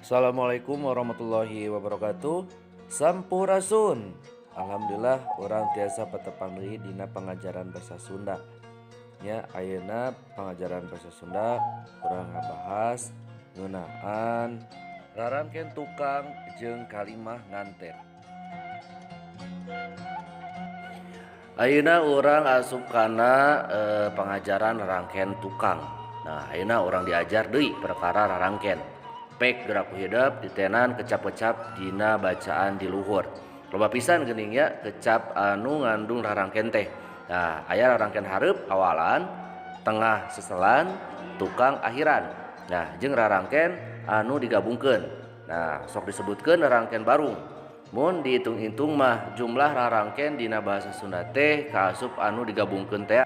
Assalamualaikum warahmatullahi wabarakatuh. Sampurasun. Alhamdulillah urang tiasa patepang deui dina pangajaran basa Sunda. Nya ayeuna pangajaran basa Sunda urang ngabahas ngeunaan rarangken tukang jeung kalimah ngantet. Ayeuna urang asup kana pangajaran rarangken tukang. Nah, ayeuna urang diajar deui perkara rarangken. Pek gerak ku hidep ditenan kecap-kecap dina bacaan di luhur. Loba pisan geuning nya kecap anu ngandung rarangken teh. Nah, aya rarangken hareup awalan, tengah seselan, tukang akhiran. Nah, jeung rarangken anu digabungkeun. Nah, sok disebutkeun rarangken barung. Mun diitung-itung mah jumlah rarangken dina bahasa Sunda teh kaasup anu digabungkeun teh.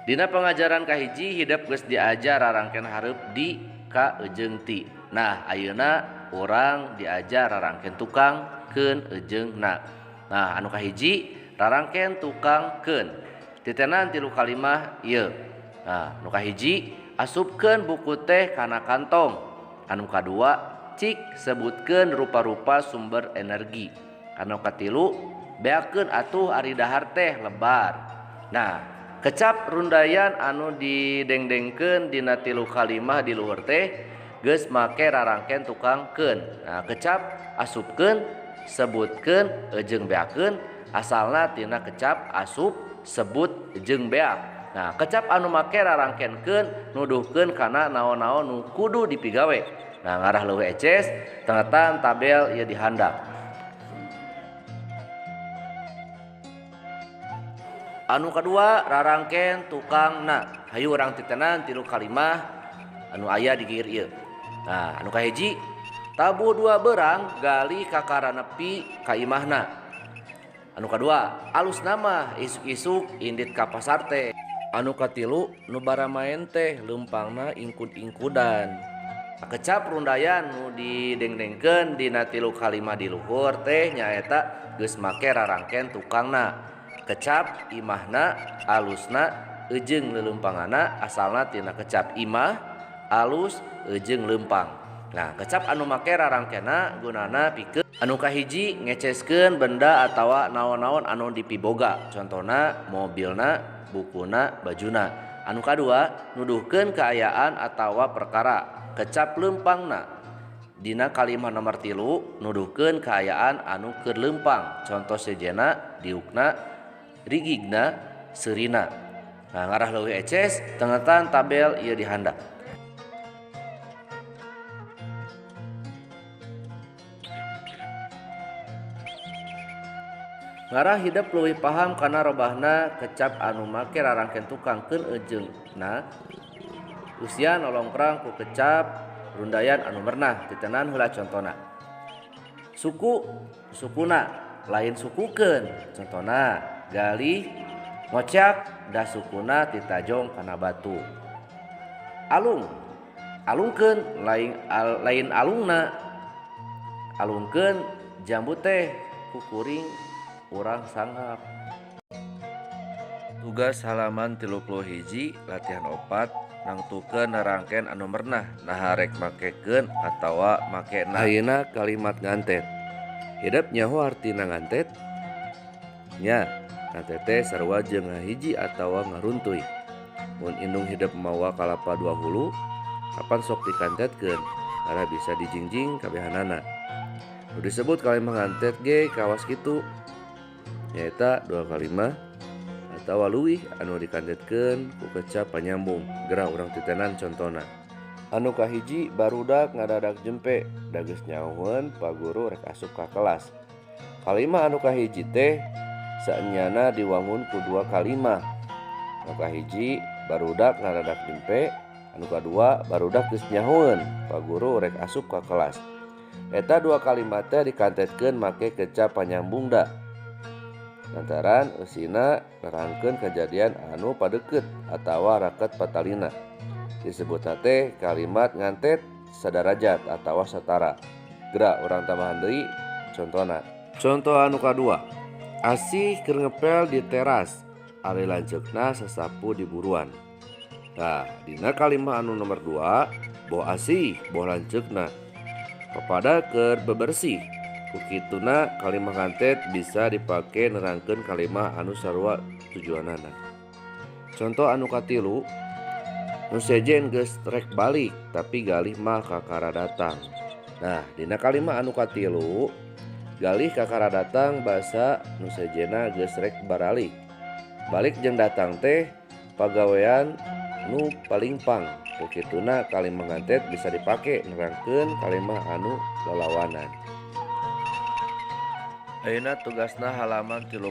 Dina pangajaran kahiji hidep geus diajar rarangken hareup di ka ejeung ti. Nah, ayeuna urang diajar rarangken tukang keun ejeung na. Nah, anu kahiji rarangken tukang keun. Titenan tilu kalimah ieu. Nah, anu kahiji asupkeun buku teh kana kantong. Anu kadua cik sebutkeun rupa-rupa sumber energi. Anu katilu beakeun atuh ari dahar teh lebar. Nah, kecap rundayan anu didengdengkeun dina tilu kalimah di luhur teh geus make rarangken tukang keun. Nah, kecap asupkeun, sebutkeun jeung beakeun asalna tina kecap asup, sebut jeung beak. Nah, kecap anu make rarangken keun nuduhkeun kana naon-naon nu kudu dipigawe. Nah, ngarah leuwih eces tengetan tabel ieu dihandap. Anu kadua rarangken tukang na. Hayu urang titenan tilu kalimah anu aya di giir ieu. Nah, anu kahiji tabuh dua berang gali kakara nepi ka imahna. Anu kadua alus nama isuk-isuk indit ka pasar teh. Anu katilu nu baramaen teh leumpangna ingkud-ingkudan. Kecap rundayan nu didengdengkeun dina tilu kalimah di luhur teh nyaeta geus make rarangken tukangna. Kecap imahna alusna ejeung leuleumpanganna asalna tina kecap imah alus ejeung leumpang. Nah, kecap anu make rarangkena gunana pikeun anu kahiji ngeceskeun benda atawa naon-naon anu dipiboga, contona mobilna, bukuna, bajuna. Anu kadua nuduhkeun kaayaan atawa perkara. Kecap leumpangna dina kalimah nomor 3 nuduhkeun kaayaan anu keur leumpang, conto sejena diukna, rigigna, seurina. Nah, ngarah leuwih eces tengetan tabel ieu dihandap. Ngarah hidep leuwih paham kana robahna kecap anu make rarangken tukang keun ejeung na. Usia nolongkrang ku kecap rundayan anu mernah titenan heula contona. Suku sukuna lain sukukeun, contona galih ngocak da sukuna titajong kana batu. Alung alungkeun lain alungna. Alungkeun jambu teh kukuring urang sanggap. Tugas halaman 31 latihan 4 nangtukeun rarangken anu mernah naha rek makekeun atawa makena. Ayeuna kalimat ngantet. Hidep nyaho artina ngantet? Nya, ngantet teh sarua jeung ngahiji atawa ngaruntuy. Mun indung hidep mawa kalapa dua hulu, kapan sok dikantetkeun karena bisa dijingjing kabehanana. Nu disebut kalimah ngantet ge kawas kitu. Nyaeta dua kalimah atawa leuwih anu dikantetkeun ku kecap panyambung. Geura urang titenan contona. Anu kahiji barudak ngadadak jempe da geus nyahoeun pa guru rek asup ka kelas. Kalimah anu kahiji teh saenyana diwangun ku dua kalimah. Anu kahiji barudak ngadadak jempe, anu kadua barudak geus nyahoeun pa guru rek asup ka kelas. Eta dua kalimat teh dikantetkeun make kecap panyambung da. Lantaran eusina nerangkeun kejadian anu padeukeut atawa raket patalina. Disebutna teh kalimat ngantet sadarajat atawa satara. Geura urang tambahan deui contona. Conto anu kadua, asih keur ngepel di teras, ari lanceukna sasapu di buruan. Nah, dina kalimah anu nomor 2, boh asih boh lanceukna. Papada keur bebersih. Ku kituna kalimah ngantet bisa dipake nerangkeun kalimah anu sarua tujuanana. Conto anu katilu, nu sejen geus rek balik tapi galih mah kakara datang. Nah, dina kalimah anu katilu, galih kakara datang basa nu sejenna geus rek baralik. Balik jeung datang teh pagawean nu paling pang. Ku kituna kalimah ngantet bisa dipake nerangkeun kalimah anu lalawanan. Ayeuna tugasna halaman 33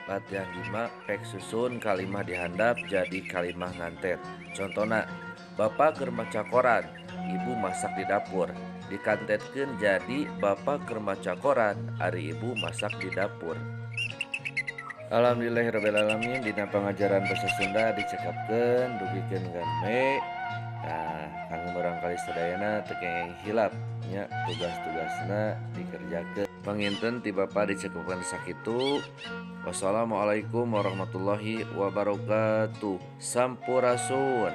latihan 5 pek susun kalimah dihandap jadi kalimah ngantet. Contona, bapak keur maca koran, ibu masak di dapur. Dikantetkeun jadi bapak keur maca koran, ari ibu masak di dapur. Alhamdulillahirabbil alamin dina pangajaran basa Sunda dicekapkeun dugikeun kan we. Nah, kanggo murangkalih sadayana teu kenging hilap nya tugas-tugasna dikerjakeun. Panginten ti Bapa dicekapkeun sakitu. Wassalamualaikum warahmatullahi wabarakatuh. Sampurasun.